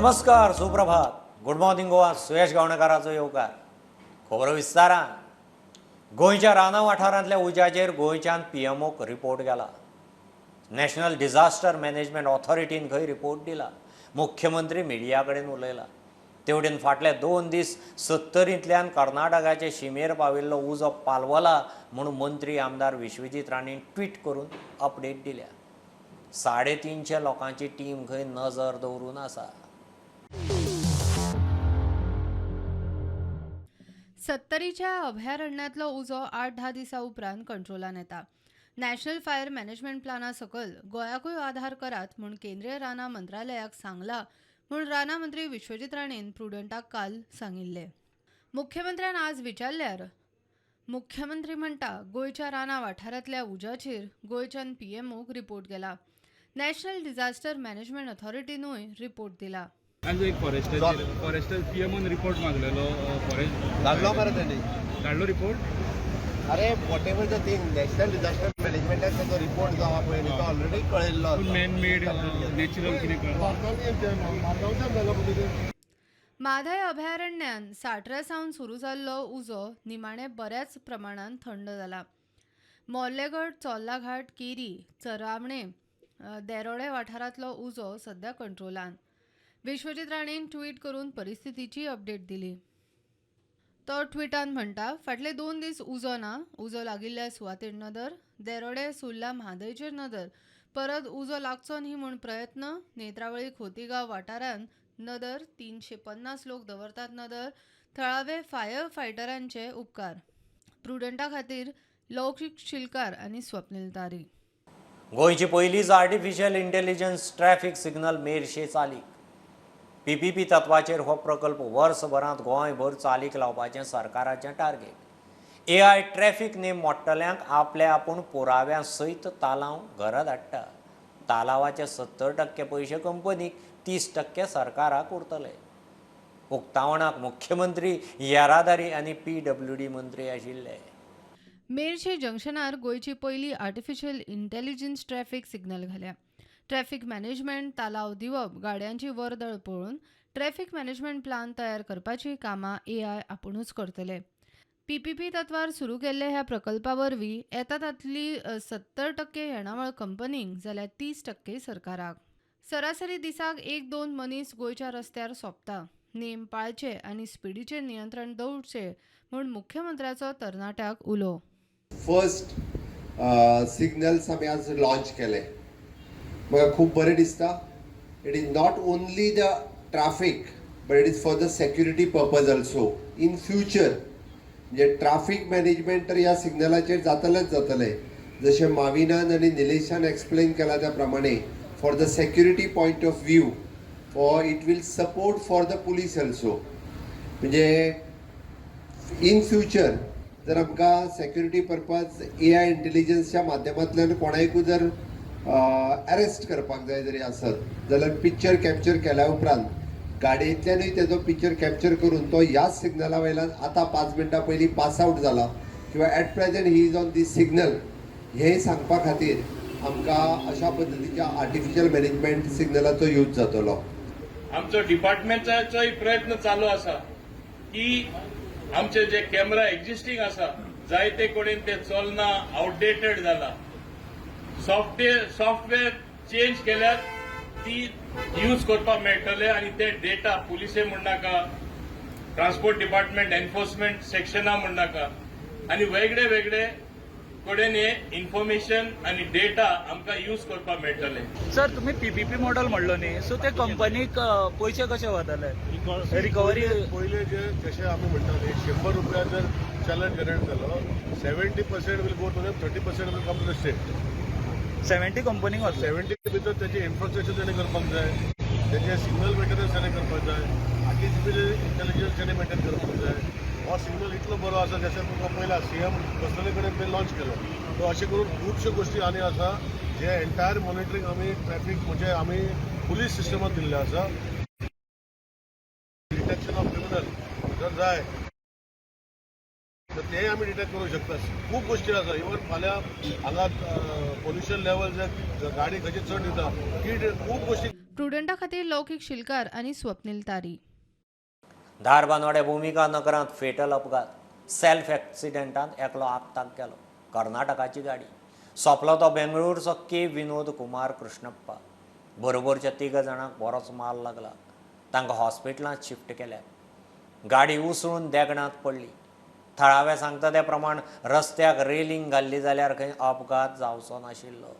नमस्कार, सुप्रभात, good morning Goa. सुयश गावणेकाराचो येवकार. खबरो विस्तारान. गोंयच्या रानां वाठारांतल्या उज्याचेर गोंयच्यान पीएमओक रिपोर्ट गेला. नॅशनल डिझास्टर मॅनेजमेंट ऑथॉरिटीन खंय रिपोर्ट दिला. मुख्यमंत्री मिडिया कडेन उलयला. तेवटेन फाटले 2 दीस सत्तरींतल्यान कर्नाटकाचे शिमेर पाविल्लो उजो पालवला म्हूण मंत्री आमदार विश्वजीत राणेन ट्वीट करून अपडेट दिल्या. 350 लोकांची टीम खंय नजर दवरून आसा. सत्तरीच्या अभयारण्यातलो उजो 8-10 दिसां उपरांत कंट्रोलान येता. नॅशनल फायर मॅनेजमेंट प्लाना सकयल गोंयाकूय आधार करात म्हूण केंद्रीय रानां मंत्रालयाक सांगला म्हूण रानां मंत्री विश्वजीत राणेन प्रुडंटाक काल सांगिल्लें. मुख्यमंत्र्यान आज विचारल्यार मुख्यमंत्री म्हणटा, गोंयच्या रानां वाठारांतल्या उज्याचेर गोंयच्यान पीएमओक रिपोर्ट गेला. नॅशनल डिझास्टर मॅनेजमेंट ऑथॉरिटीनूय रिपोर्ट दिला. आज एक फॉरेस्टाचेर, फॉरेस्टर पीएमओन रिपोर्ट मागलेलो फॉरेस्ट धाडलो मरे तेणी. धाडलो रिपोर्ट. अरे, whatever the thing, National Disaster मॅनेजमेंटाक तेजो रिपोर्ट जो आहा पळय न्ही, तो ऑलरेडी कळयल्लो आसा. मॅन मेड, नॅचरल, कितें कळ म्हादय अभयारण्यान साट्रे सावन सुरू जाल्लो उजो निमाणे बऱ्याच प्रमाणान थंड जाला. मोर्लेगड, चोर्लाघाट, केरी, चरावणे, देरोडे वाठारांतलो उजो सध्या कंट्रोलान. विश्वजीत राणेन ट्वीट करून परिस्थितीची अपडेट दिली. तो ट्विटान म्हणटा, फाटले 2 दीस उजो ना. उजो लागिल्ल्या सुवातेर नदर. देरोडे, सुर्ला, म्हादयचेर नदर. परत उजो लागचो न्ही म्हूण प्रयत्न. नेत्रावळी, खोतीगांव वाठारांत नदर. 350 लोक दवरतात नदर. थळावे फायर फायटरांचे उपकार. प्रुडंटा खातीर लौकीक शिलकार आनी स्वप्नील तारी. गोंयची पयलीच artificial intelligence traffic signal Merces चालीक. पीपीपी तत्वाचेर हो प्रकल्प वर्सभरांत गोंयभर चालीक लावपाचें सरकाराचें टार्गेट. एआय ट्रॅफिक नेम मोडटल्यांक आपले आपूण पुराव्या सयत तालांव घरा धाडटा. तालावाचे 70% पयशे कंपनीक, 30% सरकाराक उरतले. उक्तावणाक मुख्यमंत्री, येरादारी आनी पीडब्ल्यूडी मंत्री आशिल्ले. मेरशे जंक्शनार गोंयची पयली आर्टिफिशियल इंटेलिजन्स ट्रॅफिक सिग्नल घाल्या. ट्रॅफिक मॅनेजमेंट, तालाव दिवप, गाडयांची वर्दळ पळोवन ट्रॅफिक मॅनेजमेंट प्लान तयार करपाची कामां एआय आपुणूच करतले. पीपीपी तत्वार सुरू केल्ल्या ह्या प्रकल्पा वरवीं येता तांतली 70% येणावळ कंपनींक जाल्यार 30% सरकाराक. सरासरी दिसाक एक दोन मनीस गोंयच्या रस्त्यार सोंपता. नेम पाळचे आनी स्पिडीचेर नियंत्रण दवरचें म्हूण मुख्यमंत्र्याचो तरणाट्याक उलो. फर्स्ट सिग्नल्स आमी आज लॉन्च केले. म्हाका खूब बरें दिसता. It is not only the traffic, but it is for the security purpose also in future. म्हणजे ट्राफीक मॅनेजमेंट तर ह्या सिग्नलाचेर जातलेंच जातलें. जशें माविनान आनी निलेशान एक्सप्लेन केला त्या प्रमाणे, for the security point of view, for it will support for the police also. म्हणजे इन फ्युचर जर आमकां सेक्युरिटी पर्पज एआय इंटेलिजन्सच्या माध्यमांतल्यान कोणाकूय जर अरेस्ट करपाक जाय जरी आसत जाल्यार, पिक्चर कॅप्चर केल्या उपरांत गाडयेंतल्यानूय तेजो पिक्चर कॅप्चर करून तो ह्याच सिग्नला वयल्यान आतां 5 मिनटां पयलीं पास आवट जाला किंवा at present he is on this signal, हें सांगपा खातीर आमकां अशा पद्दतीच्या आर्टिफिशियल मॅनेजमेंट सिग्नलाचो यूज जातलो. आमचो डिपार्टमेंटाचोय प्रयत्न चालू आसा की आमचे जे कॅमेरा एक्झिस्टींग आसा, जायते कडेन ते चलना, आउटडेटेड जाला. सॉफ्टवेअर चेंज केल्यार ती यूज करपाक मेळटले आनी ते डेटा पुलिसे म्हणनाका, ट्रान्सपोर्ट डिपार्टमेंट, एन्फोर्समेंट सेक्शना म्हणनाका आनी वेगळे वेगळे कडेन हे इन्फॉर्मेशन आनी डेटा आमकां यूज करपाक मेळटले. सर, तुम्ही पीपीपी मॉडेल म्हणलो न्ही, सो ते कंपनीक पयशे कशे वतले रिकव्हरी? पयले जे जशे आमी म्हणटाले, 100 रुपया जर चलन जनरेट जालो, 70% will go to them, 30% will come to the state. 70 कंपनीक वतले? 70 भितर तेजे इन्फ्रास्ट्रक्चर तेणे करपाक जाय, तेजे सिग्नल मेंटेनन्स तेणे करपाक जाय, आर्टिफिशियल इंटेलिजन्स तेणे मेंटेन करपाक जाय. हो सिग्नल इतलो बरो आसा, जशें तुमकां पयला सीएम बसलेले कडेन ते लॉन्च केलो. सो अशें करून खुबश्यो गोश्टी आनी आसा, जे एंटायर मॉनिटरींग आमी ट्रॅफीक, म्हणजे आमी पुलीस सिस्टमात दिल्लें आसा. डिटेक्शन ऑफ क्रिमिनल जर जाय तर तेय आमी डिटेक्ट करूंक शकता. खूब गोश्टी आसा. इवन फाल्यां हांगा पोल्युशन लेवल जे गाडी खंयची चड दिता ती खूब गोश्टी. प्रुडंटा खातीर लौकीक शिलकार आनी स्वप्नील तारी. धारबानोड्या भुमिका नगरांत फेटल अपघात. सेल्फ एक्सिडेंटांत एकलो आपताक गेलो. कर्नाटकाची गाडी सोंपलो तो बेंगळूरचो के विनोद कुमार कृष्णप्पा. बरोबरच्या 3 जाणांक बरोच माल लागला. तांकां हॉस्पिटलांत शिफ्ट केल्यात. गाडी उसळून देगणांत पडली. थळावे सांगता त्या प्रमाण रस्त्याक रेलिंग घाल्ली जाल्यार खंय अपघात जावचो नाशिल्लो.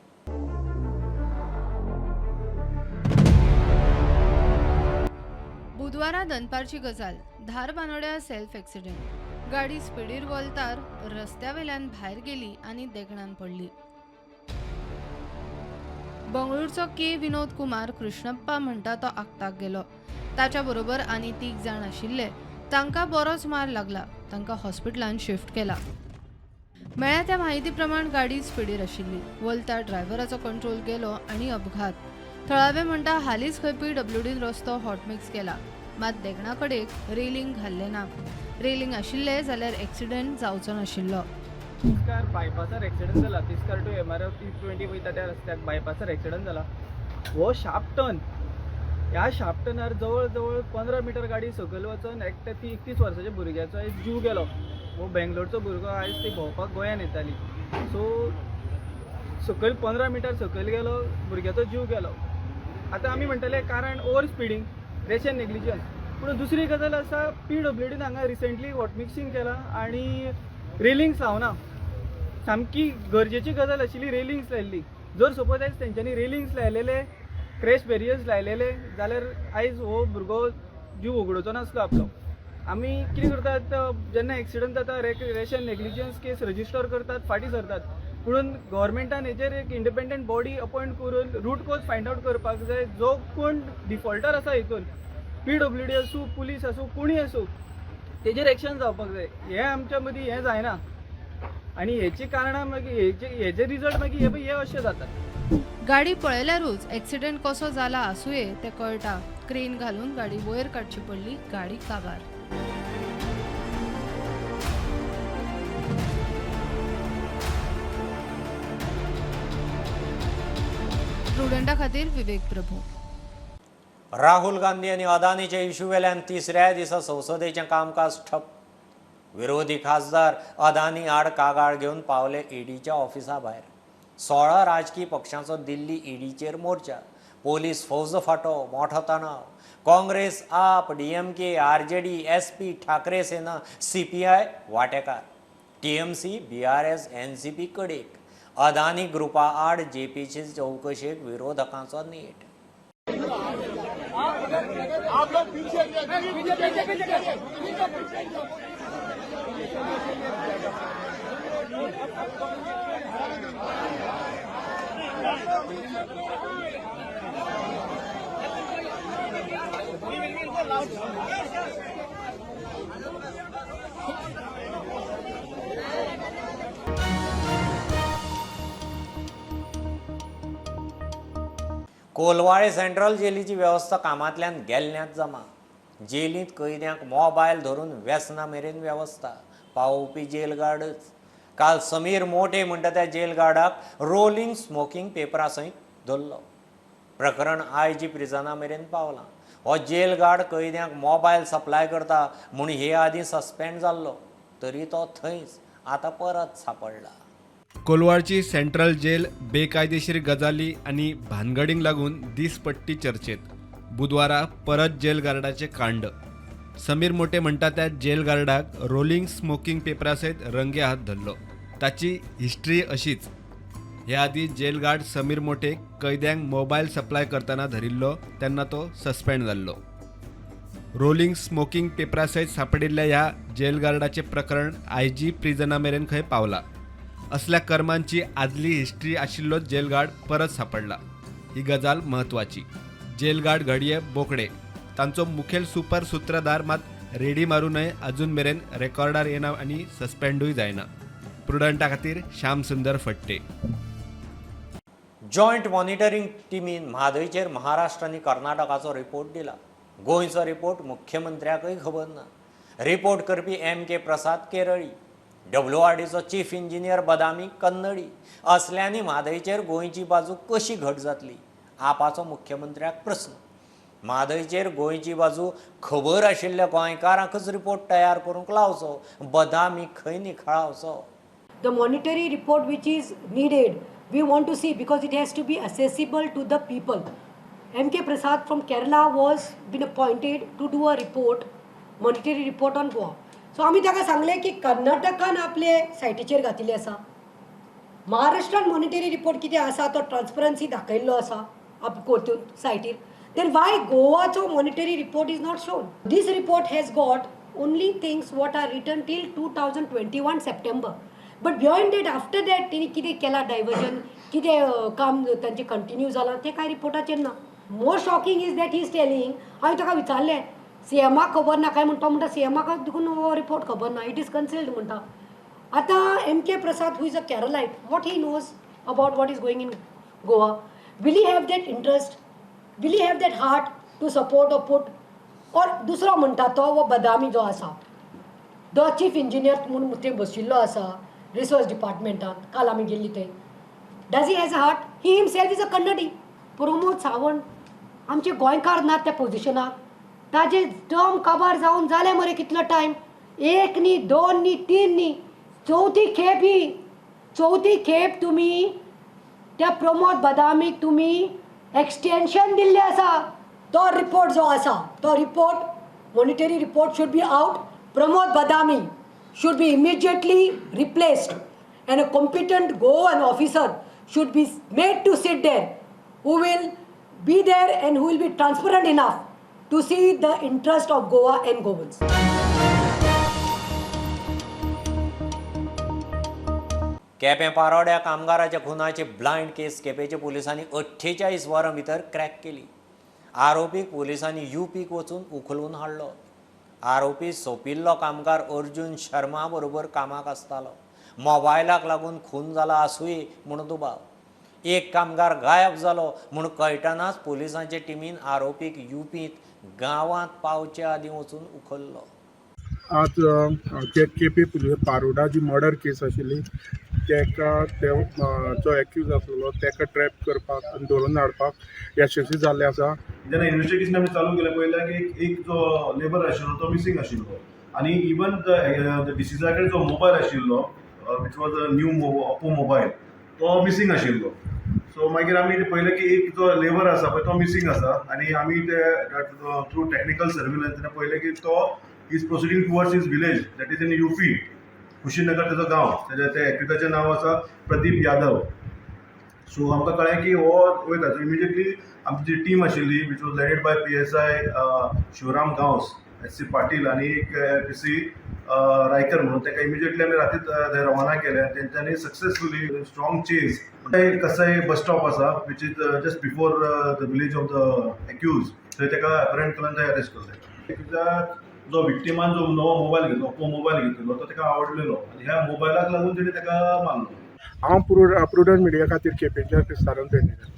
बुधवारा दनपारची गजाल. धारबानोड्या सेल्फ एक्सिडेंट. गाडी स्पिडीर वलतार रस्त्यावेल्यान भायर गेली आनी देगणान पडली. बंगळूरचो के विनोद कुमार कृष्णप्पा म्हणटा तो आक्ताक गेलो. ताच्या बरोबर आनी 3 जाण आशिल्ले. तांकां बरोच मार लागला. तांकां हॉस्पिटलान शिफ्ट केला. मेळ्ळ्या त्या म्हायती प्रमाण गाडी स्पिडीर आशिल्ली. वलतार ड्रायव्हराचो कंट्रोल गेलो आनी अपघात. थळावे म्हणटा हालींच खंय पीडब्ल्यूडीन रस्तो हॉटमिक्स केला, मात देगणा कडेक रेलिंग घाल्लें ना. रेलिंग आशिल्लें जाल्यार एक्सिडेंट जावचो नाशिल्लो. तिस्कार बायपासार एक्सिडंट जाला. तिस्कार टू MRF 320 वयता त्या रस्त्याक बायपासार एक्सिडंट जाला. हो शार्प टर्न, ह्या शार्प टर्नार जवळ जवळ 15 मिटर गाडी सकयल वचून एकट्या 31 वर्साच्या भुरग्याचो आयज जीव गेलो. हो बेंगलोरचो भुरगो आयज ती भोंवपाक गोंयान येताली. सो सकयल 15 मिटर सकयल गेलो, भुरग्याचो जीव गेलो. आतां आमी म्हणटले कारण ओवर स्पिडींग, रेशन नेग्लिजन्स. पूण दुसरी गजाल आसा, पीडब्ल्यूडीन हांगा रिसेंटली हॉटमिक्सिंग केलां आनी रेलिंग्स लावना. सामकी गरजेची गजाल आशिल्ली रेलिंग्स लायिल्ली. जर सपोज आयज तेंच्यांनी रेलिंग्स लायलेले, क्रॅश बॅरियर्स लायलेले जाल्यार आयज हो भुरगो जीव वगडोवचो नासलो आपलो. आमी कितें करतात, जेन्ना एक्सिडंट जाता रेशन नेग्लिजन्स केस रजिस्टर करतात, फाटीं सरतात. पूण गव्हर्मेंटान हेजेर एक इंडिपेंडंट बॉडी अपॉयंट करून रूट कॉज फायंड आवट करपाक जाय. जो कोण डिफॉल्टर आसा हितून, पीडब्ल्यूडी आसूं, पुलीस आसूं, कोणूय आसूं, तेजेर एक्शन जावपाक जाय. हें आमच्या मदीं हें जायना आनी हेची कारणां मागीर हेजे रिजल्ट मागीर हे अशें जातात. गाडी पळयल्यारूच एक्सिडेंट कसो जाला आसुये तें कळटा. क्रेन घालून गाडी वयर काडची पडली. गाडी काबार. प्रुडंटा खातीर विवेक प्रभू. राहुल गांधी आनी अदानीच्या इश्यू वेल्यान 3ऱ्या दिसा संसदेचें कामकाज ठप. विरोधी खासदार अदानी आड कागाळ घेवन पावले ईडीच्या ऑफिसा भायर. 16 राजकीय पक्षांचो दिल्ली ईडीचेर मोर्चा. पोलीस फौज फाटो, मोठो तणाव. काँग्रेस, आप, DMK, RJD, SP, Thackeray Sena, CPI वांटेकार. TMC, BRS, NCP कडेक. अदानी ग्रुपा आड जेपीचे चवकशेक विरोधकांचो नेट. आप लोग पीछे पीछे पीछे पीछे. कोलवाळे सेंट्रल जेलीची व्यवस्था कामांतल्यान गेल्ल्यांत जमा. जेलींत कैद्यांक मोबायल धरून व्यसना मेरेन व्यवस्था पावोवपी जेल गार्डच. काल समीर मोटे म्हणटा त्या जेल गार्डाक रोलिंग स्मोकिंग पेपरा सयत धरलो. प्रकरण आयजी प्रिजना मेरेन पावलां. हो जेल गार्ड कैद्यांक मोबायल सप्लाय करता म्हूण हे आदीं सस्पेंड जाल्लो, तरी तो थंयच आतां परत सापडला. कोलवाळची सेंट्रल जेल बेकायदेशीर गजाली आनी भानगडींक लागून दीसपट्टी चर्चेत. बुधवारा परत जेल गार्डाचे कांड. समीर मोटे म्हणटा त्या जेल गार्डाक रोलिंग स्मोकिंग पेपरा सयत रंगे हात धरलो. ताची हिस्ट्री अशीच. हे आदी जेल गार्ड समीर मोटे कैद्यांक मोबायल सप्लाय करतना धरिल्लो तेन्ना तो सस्पेंड जाल्लो. रोलिंग स्मोकिंग पेपरा सयत सापडिल्ल्या ह्या जेल गार्डाचें प्रकरण आयजी प्रिजना मेरेन खंय पावला. असल्या कर्मांची आदली हिस्ट्री आशिल्लो जेल गार्ड परत सापडला. ही गजाल म्हत्वाची. जेल गार्ड घडये बोकडे, तांचो मुखेल सुपर सूत्रधार मात रेडी मारूनय अजून मेरेन रेकॉर्डार येना आनी सस्पेंडूय जायना. प्रुडंटा खातीर श्याम सुंदर फट्टे. जॉयंट मॉनिटरींग टिमीन म्हादयचेर महाराष्ट्र आनी कर्नाटकाचो रिपोर्ट दिला. गोंयचो रिपोर्ट मुख्यमंत्र्याकय खबर ना. रिपोर्ट करपी एम के प्रसाद केरळी, WRDचो चीफ इंजिनियर बदामी कन्नडी असल्यांनी म्हादयचेर गोंयची बाजू कशी घट जातली आपाचो मुख्यमंत्र्याक प्रस्न. म्हादयचेर गोंयची बाजू खबर आशिल्ल्या गोंयकारांकच रिपोर्ट तयार करूंक लावचो, बदामी खंय निखळावचो. The monetary report which is needed, we want to see because it has to be accessible to the people. M.K. Prasad from Kerala was been appointed to do a report, monetary report on Goa. So आमी ताका सांगलें की कर्नाटकान आपले सायटीचेर घातिल्ले आसा, महाराष्ट्रान मॉनिटरी रिपोर्ट कितें आसा तो ट्रान्सपरन्सी दाखयल्लो आसा आप कोतून सायटीर, then why गोवाचो monetary report is not shown? This report has got only things what are written till 2021 September. But beyond that, after that तेणी कितें केलां डायवर्जन, कितें काम तांचें कंटिन्यू जालां तें कांय रिपोर्टाचेर ना. More shocking is that he is telling, हांवें ताका विचारलें सीएमाक खबर ना काय म्हणटा, म्हणटा सीएमाक देखून हो रिपोर्ट खबर ना, it is concealed म्हणटा. आतां M K Prasad who is a Keralite, what he knows about what is going in Goa? Will he have that interest? Will he have that heart to support or put? Or दुसरो म्हणटा तो हो बदामी जो आसा, जो chief engineer म्हूण थंय बशिल्लो आसा रिसोर्स डिपार्टमेंटान, काल आमी गेल्ली थंय, does he has a heart? He himself is a Kannadi. Pramod Sawant आमचे गोंयकार नात त्या पोजिशनाक, ताजे टर्म काबार जावन जालें मरे कितलो टायम, एक न्ही, दोन न्ही, तीन न्ही, चवथी खेप ही, चवथी खेप तुमी त्या प्रमोद बदामीक तुमी एक्सटेंशन दिल्लें आसा. तो रिपोर्ट जो आसा तो report, monetary report should be out. Pramod Badami should be immediately replaced and a competent Goan officer should be made to sit there, who will be there and who will be transparent enough to see the interest of Goa and Goans. Quepem पारोड्या कामगाराच्या खुनाची blind case केपेंच्या पुलिसांनी 48 वरां भितर crack केली. आरोपीक पुलिसांनी युपीक वचून उखलून हाडलो. आरोपी सोंपिल्लो कामगार अर्जुन शर्मा बरोबर कामाक आसतालो. मोबायलाक लागून खून जाला आसुये म्हूण दुबाव. एक कामगार गायब जालो म्हूण कळटनाच पुलिसांचे टिमीन आरोपीक युपींत गांवांत पावचे आदीं वचून उखल्लो. आज जे केपी पुलीस पारोडा जी मर्डर केस आशिल्ली तेका ते जो एक्यूज आसलेलो तेका ट्रॅप करपाक आनी धरून हाडपाक यशस्वी जाल्ले आसा. जेन्ना इन्वेस्टिगेशन आमी चालू केलें पळयलें की एक जो लेबर आशिल्लो तो मिसींग आशिल्लो आनी इवन the डिसिजा कडेन जो मोबायल आशिल्लो which was a new Oppo mobile तो मिसींग आशिल्लो. सो मागीर आमी पळयलें की एक जो लेबर आसा पळय तो मिसींग आसा आनी आमी ते थ्रू टॅक्निकल सर्विलन्स तेन्ना पळयलें की तो is proceeding towards his village that is in UP, Kushinagar तेजो गांव, तेजे ते एक्युजाचें नांव आसा प्रदीप यादव. सो आमकां कळ्ळें की हो वयता. सो इमिजिएटली आमची जी टीम आशिल्ली which was led by PSI Shivram Gawas, SC Patil आनी एक PC Raikar म्हणून, ताका इमिजिएटली आमी रातीच रवाना केले आनी तेंच्यांनी सक्सेसफुली स्ट्रॉंग चेज कसय बस स्टॉप आसा which is just before the village of the accused, थंय ताका अपरेंट करून थंय अरेस्ट केले. एक्युजाक जो विक्टिमान जो नवो मोबायल घेतलो, ओप्पो मोबायल घेतिल्लो, तो ताका आवडलेलो आनी ह्या मोबायलाक लागून तेणी ताका मारलो. हांव प्रुडंट मिडिया खातीर केपेंच्या क्रिस्तारान पेडणेकर.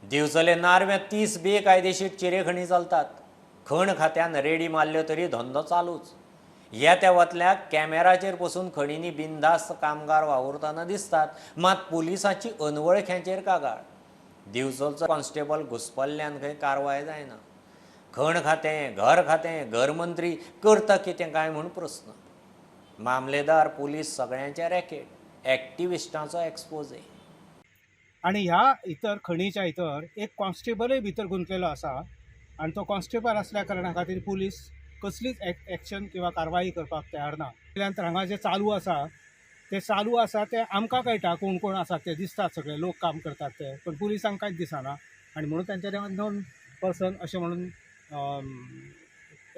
दिवचले नार्व्या 30 बेकायदेशीर चिरेखणी चलतात. खण खात्यान रेडी मारल्यो तरी धंदो चालूच. येत्या वतल्या कॅमेराचेर पसून खणींनी बिनधास्त कामगार वावुरतना दिसतात, मात पुलिसांची अनवळख्यांचेर कागाळ. दिवचलचो कॉन्स्टेबल घुसपल्ल्यान खंय कारवाय जायना. खण खातें, घर खातें, घरमंत्री करता कितें काय म्हूण प्रस्न. मामलेदार, पुलीस सगळ्यांचे रॅकेट, एक्टिविस्टांचो एक्सपोजे. आनी ह्या इतर खणीच्या इतर एक कॉन्स्टेबलय भितर गुंतलेलो आसा आनी तो कॉन्स्टेबल आसल्या कारणा खातीर पुलीस कसलीच एक्शन किंवा कारवाई करपाक तयार ना. तर हांगा जे चालू आसा ते चालू आसा ते आमकां कळटा कोण कोण आसात ते दिसतात, सगळे लोक काम करतात ते, पण पुलिसांक कांयच दिसना आनी म्हणून तांच्या अननोन पर्सन अशें म्हणून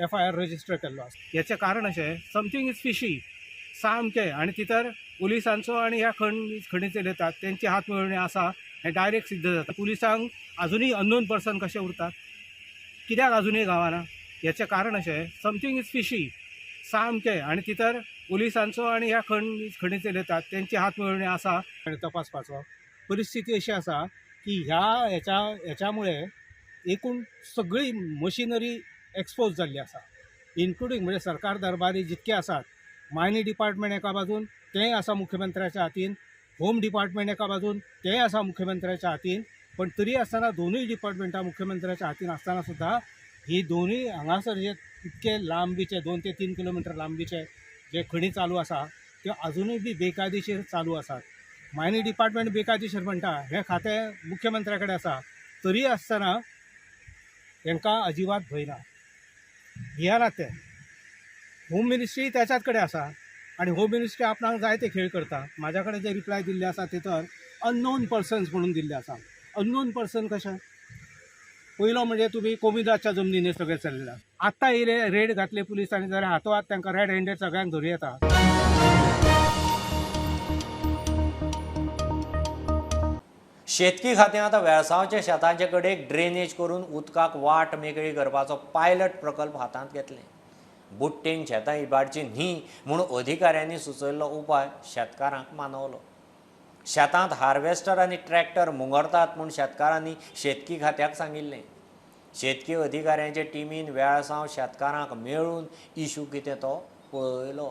FIR register केल्लो आसा. हेचें कारण अशें समथींग is fishy सामकें आनी तितर पुलिसांचो आनी ह्या खणी चलयतात तेंची हात मेळोवणी आसा हें डायरेक्ट सिद्ध जाता. पुलिसांक आजुनूय अननोन पर्सन कशें उरतात, कित्याक आजुनूय गावना, हेचें कारण अशें समथींग is fishy सामकें आनी तितर पुलिसांचो आनी ह्या खणी चलयतात तेंची हात मेळोवणी आसा आनी तपासपाचो. परिस्थिती अशी आसा की ह्या हेच्यामुळे एकूण सगळी मशिनरी एक्सपोज जाल्ली आसा, इन्क्लुडींग म्हणजे सरकार दरबारी जितके आसात मायनी डिपार्टमेंट एका बाजून तेंय आसा मुख्यमंत्र्याच्या हातीन, होम डिपार्टमेंट एका बाजून तेंय आसा मुख्यमंत्र्याच्या हातीन, पण तरी आसतना दोनूय डिपार्टमेंटां मुख्यमंत्र्याच्या हातीन आसतना सुद्दां ही दोनूय हांगासर जे इतके लांबीचे 2 ते 3 किलोमिटर लांबीचे जे खणी चालू आसा त्यो अजुनूय बी बेकायदेशीर चालू आसात। मायनी डिपार्टमेंट बेकायदेशीर म्हणटा, हें खातें मुख्यमंत्र्या कडेन आसा, तरी आसतना तांकां अजिबात भंय ना, भियेनात ते। होम मिनिस्ट्री त्याच्याच कडेन आसा आनी होम मिनिस्ट्री आपणाक जाय ते खेळ करता। म्हाज्या कडेन जे रिप्लाय दिल्ले आसा ते तर अननोन पर्सन्स म्हणून दिल्ले आसा। अननोन पर्सन कशें? पयलो म्हणजे तुमी कोमिदाच्या जमनीन सगळें चल्लें आसा। आत्तां येयले रेड घातले पुलिसांनी जाल्यार हातोहात तांकां रेड हँडेड सगळ्यांक धरूं येता। शेतकी खातें आतां वेळसांवच्या शेतांचे कडेक ड्रेनेज करून उदकाक वाट मेकळी करपाचो पायलट प्रकल्प हातांत घेतले। बुट्टेन शेतां इबाडची न्ही म्हूण अधिकाऱ्यांनी सुचयल्लो उपाय शेतकारांक मानवलो। शेतांत हार्वेस्टर आनी ट्रॅक्टर मुंगरतात म्हूण शेतकारांनी शेतकी खात्याक सांगिल्लें। शेतकी अधिकाऱ्यांचे टिमीन वेळसांव शेतकारांक मेळून इशू कितें तो पळयलो।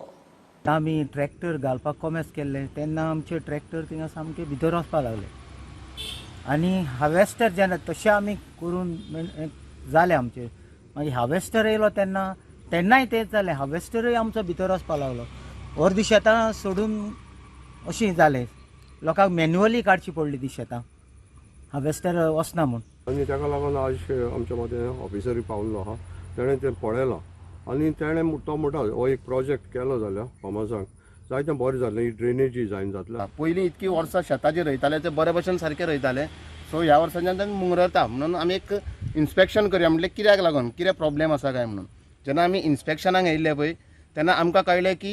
आमी ट्रॅक्टर घालपाक कोमेस केल्लें तेन्ना आमचे ट्रॅक्टर थिंगा सामके भितर वचपाक लागले आनी हार्वेस्टर जेन्ना तशें आमी करून जालें आमचें, मागीर हार्वेस्टर येयलो तेन्ना तेन्नाय तेंच जालें, हार्वेस्टरूय आमचो भितर वचपाक लागलो। अर्दी शेतां सोडून अशीं जालें, लोकांक मॅन्युअली काडची पडली ती शेतां, हार्वेस्टर वचना म्हूण। आनी ताका लागून आज आमच्या मदें ऑफिसरूय पावल्लो आहा, तेणें तें पळयलां आनी तेणें तो म्हणटा हो एक प्रोजेक्ट केलो जाल्यार फार्मर्सांक जायतें बरें जालें, ही ड्रेनेजी जायन जातलें। पयलीं इतकी वर्सां शेतां जी रोयताले ते बरे भशेन सारकें रोयताले, सो ह्या वर्साच्यान तें मुंगरता म्हणून आमी एक इन्स्पेक्शन करया म्हणलें कित्याक लागून कितें प्रॉब्लेम आसा काय म्हणून। जेन्ना आमी इन्स्पेक्शनाक येयल्ले पळय तेन्ना आमकां कळ्ळें की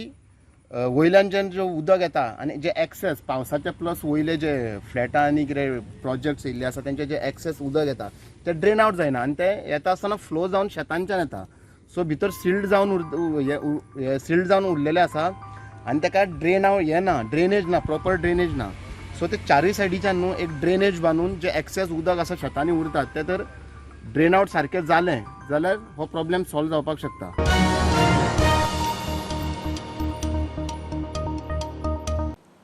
वयल्यान जें जें उदक येता आनी जे एक्सेस पावसाचे प्लस वयले जे फ्लॅटां आनी कितें प्रोजेक्ट्स येयल्ले आसा तेंचे जे एक्सेस उदक येता तें ड्रेन आवट जायना आनी तें येता आसतना फ्लो जावन शेतांच्यान येता, सो भितर सिल्ड जावन सिल्ड जावन उरलेलें आसा आनी ताका ड्रेन आवट हें ना, ड्रेनेज ना, प्रॉपर ड्रेनेज ना। सो ते चारूय सायडीच्यान न्हू एक ड्रेनेज बांदून जे एक्सेस उदक आसा शेतांनी उरतात तें तर ड्रेन आवट सारकें जालें जाल्यार हो प्रॉब्लेम सॉल्व जावपाक शकता।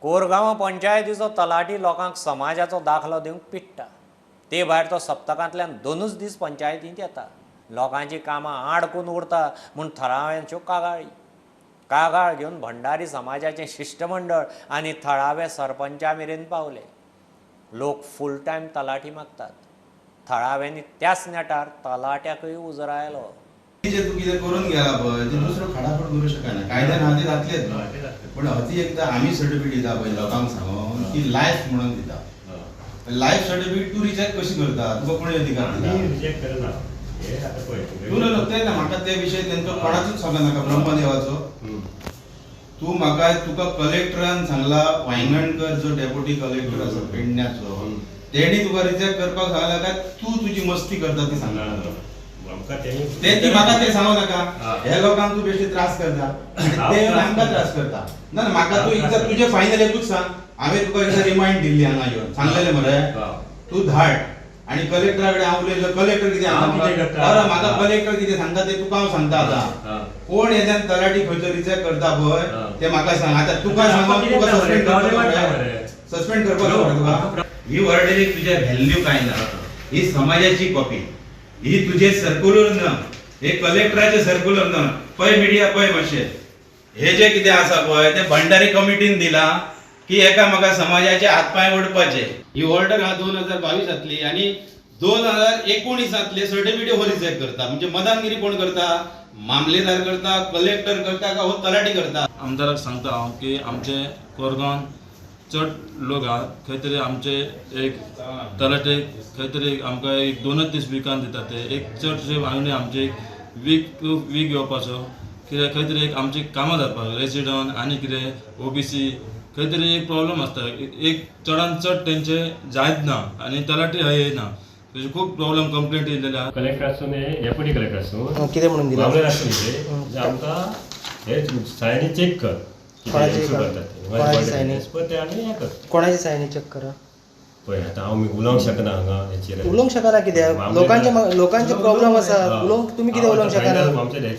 कोरगांव पंचायतीचो तलाठी लोकांक समाजाचो दाखलो दिवंक पिडटा, ते भायर तो सप्तकांतल्यान 2 दीस पंचायतींत येता, लोकांची कामां आडकून उरता म्हूण थळाव्यांच्यो कागाळी। कागाळ घेवन भंडारी समाजाचें शिश्टमंडळ आनी थळावे सरपंचा मेरेन पावले। लोक फूल टायम तलाठी मागतात, थळाव्यांनी त्याच नेटार तलाट्याकूय उजरायलो। जे तूं कितें करून गेला पळय ते दुसरो खाडाखोड करूं शकना, कायद्यान आहा ते जातलेच पूण अती एकदां आमी सर्टिफिकेट दिता पळय लोकांक सांगून की लायफ म्हणून दिता, लायफ सर्टिफिकेट तूं रिजेक्ट कशी करता, तुका कोणी अधिकार दिता? रिजेक्ट करना तूं न्हू ते ना म्हाका ते विशय तेंचो कोणाचोच सांगो नाका ब्रह्मदेवाचो। तूं म्हाका तुका कलेक्टरान सांगला, वायंगणकर जो डेप्युटी कलेक्टर आसा पेडण्याचो तेणी तुका रिजेक्ट करपाक सांगला काय तूं तुजी मस्ती करता ती सांगला? ते म्हाका ते सांगू नाका, हे लोकांक तूं बेश्टे त्रास करता ते येवन आमकां त्रास करता। ना म्हाका तूं एकदां तुजें फायनल एकूच सांग, हांवें तुका एकदां रिमायंड दिल्ली हांगा येवन सांगलेलें मरे तूं धाड आनी कलेक्टरा कडेन हांव उलयलो, कलेक्टर कितें सांगता म्हाका, कलेक्टर कितें सांगता तें तुका हांव सांगता आतां। कोण येद्यान तलाठी खंयचो रिजेक्ट करता पळय तें म्हाका सांग आतां, तुका सांगून तुका सस्पेंड करपाक सस्पेंड करपाक तुका। ही ऑर्डरीक तुज्या व्हॅल्यू कांय ना, ही समाजाची कॉपी, ही तुझे सर्क्युलर ना, हे कलेक्टराचे सर्क्युलर ना। पळय मिडिया पळय मातशें हे जे कितें आसा पळय ते भंडारी कमिटीन दिलां की एकामेका समाजाचे हात पांय ओडपाचे। ही ऑर्डर हा 2022 आनी 2019 सर्टिफिकेट हो रिजेक्ट करता, म्हणजे मदानगिरी कोण करता? मामलेदार करता, कलेक्टर करता का हो तलाठी करता? आमदाराक सांगता हांव की आमचे कोरगांव चड लोक आहा, खंय तरी आमचे एक तलाटे खंय तरी आमकां एक 2 दीस विकान दिता, ते एक चडशे मागणी आमचे एक वीक टू वीक येवपाचो कित्याक खंय तरी एक आमची कामां जावपाक रेजिडंट आनी कितें ओबीसी खंय तरी एक प्रॉब्लम आसता, एक चडान चड तेंचे जायत ना आनी तलाठी हय येना, तशें खूब प्रॉब्लम कंप्लेंट येयलेले आहा। कलेक्टर आसूं डेप्युटी कलेक्टर आसूं कितें म्हणून दिलां आसूं आमकां हे सायनी चॅक कर, कोणाची सायनी चेक करा, पळय आतां हांव उलोवंक शकना हांगा हेचेर. उलोवंक शकना कित्याक? लोकांचे लोकांचे प्रॉब्लम आसा, उलोवंक तुमी कितें उलोवंक शकना?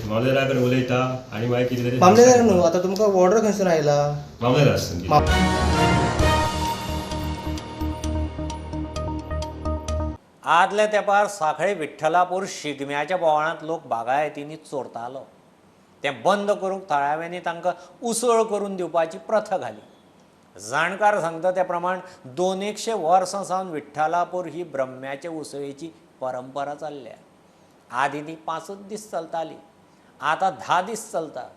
मामलेदारा कडेन उलयता आनी मागीर कितें तरी. मामलेदार न्हू, आतां तुमकां ऑर्डर खंयसून आयला? मामलेदार आसता. आदल्या तेंपार सांखळे विठ्ठलापूर शिगम्याच्या बोवाळांत लोक बागायतींनी चोरतालो. तें बंद करूंक थळाव्यांनी तांकां उसळ करून दिवपाची प्रथा घाली. जाणकार सांगता त्या प्रमाण 200 वर्सां सावन विठ्ठलापूर ही ब्रह्म्याचे उसळीची परंपरा चल्ल्या. आदीं ती 5 दीस चलताली, आतां 10 दीस चलता.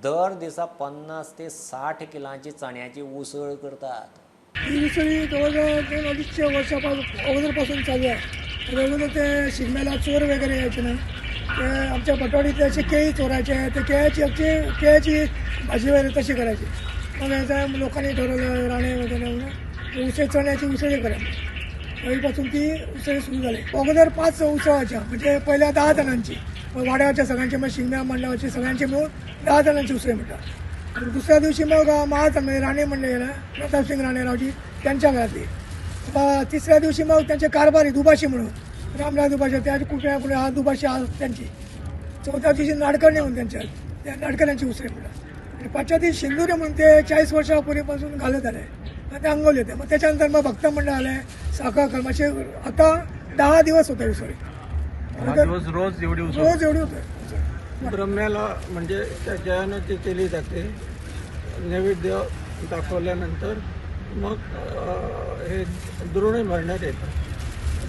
दर दिसा 50 ते 60 किलांची चण्याची उसळ करतात. ही उसळी जवळजवळ 2-2.5 वर्षापासून अगोदरपासून चालू आहे. अगोदर ते शिगम्याला चोर वगैरे यायचे ना, ते आमच्या पटवाडीतले असे केळी चोरायचे, ते केळ्याची अगदी केळ्याची भाजी वगैरे तशी करायची. मग याचा लोकांनी ठरवलं राणे वगैरे म्हणून उसळी चण्याची उसळी करायची. पहिलीपासून ती उसळी सुरू झाली. अगोदर 5 उसळायच्या, म्हणजे पहिल्या 10 जणांची, मग वाड्यावरच्या सगळ्यांची, मग शिगम्या मंडळाची सगळ्यांची मिळून 10 जणांची उसळी म्हणतात. दुसऱ्या दिवशी मग महाजन म्हणजे राणे म्हणले ना, प्रतापसिंग राणेरावजी त्यांच्या घरातली. तिसऱ्या दिवशी मग त्यांचे कारभारी दुभाषी म्हणून रामराव दुभाषी, त्या कुठे कुठे हा दुभाषी हा त्यांची. चौथ्या दिवशी नाडकर्णी म्हणून त्यांच्या त्या नाडकर्ण्यांची उसळी म्हणतात. आणि पाचव्या दिवशी शेंदुरे म्हणून ते 40 वर्षापूर्वीपासून घालत आले, मग ते अंगवले होते. मग त्याच्यानंतर मग भक्त मंडळ आले, साखर कर्माचे. आता 10 दिवस होते उसळी, रोज एवढी रोज एवढी होते. ब्रह्म्याला म्हणजे त्याच्यानं ती केली जाते. नैवेद्य दाखवल्यानंतर मग हे द्रोणे भरण्यात येतात.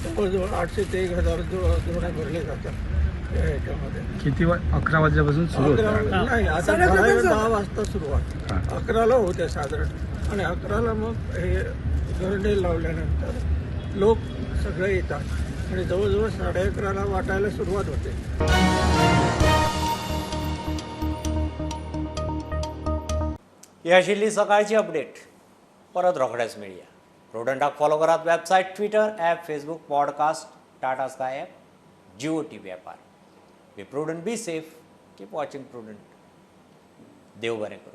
जवळजवळ 800 ते 1000 द्रोणे भरले जातात ह्याच्यामध्ये. किती 11 वाजल्यापासून सुरू होतं? नाही, आता 10 वाजता सुरुवात, 11ला होते साधारण. आणि 11ला मग हे गरडे लावल्यानंतर लोक सगळे येतात आणि जवळजवळ 11:30ला वाटायला सुरुवात होते. ही आशिल्ली सकाळची अपडेट. परत रोखडेच मेळया. प्रुडंटाक फॉलो करात website, Twitter app, Facebook, podcast, Tata Sky app, Jio TV ॲपार. Be prudent, be safe, keep watching Prudent. देव बरें करूं.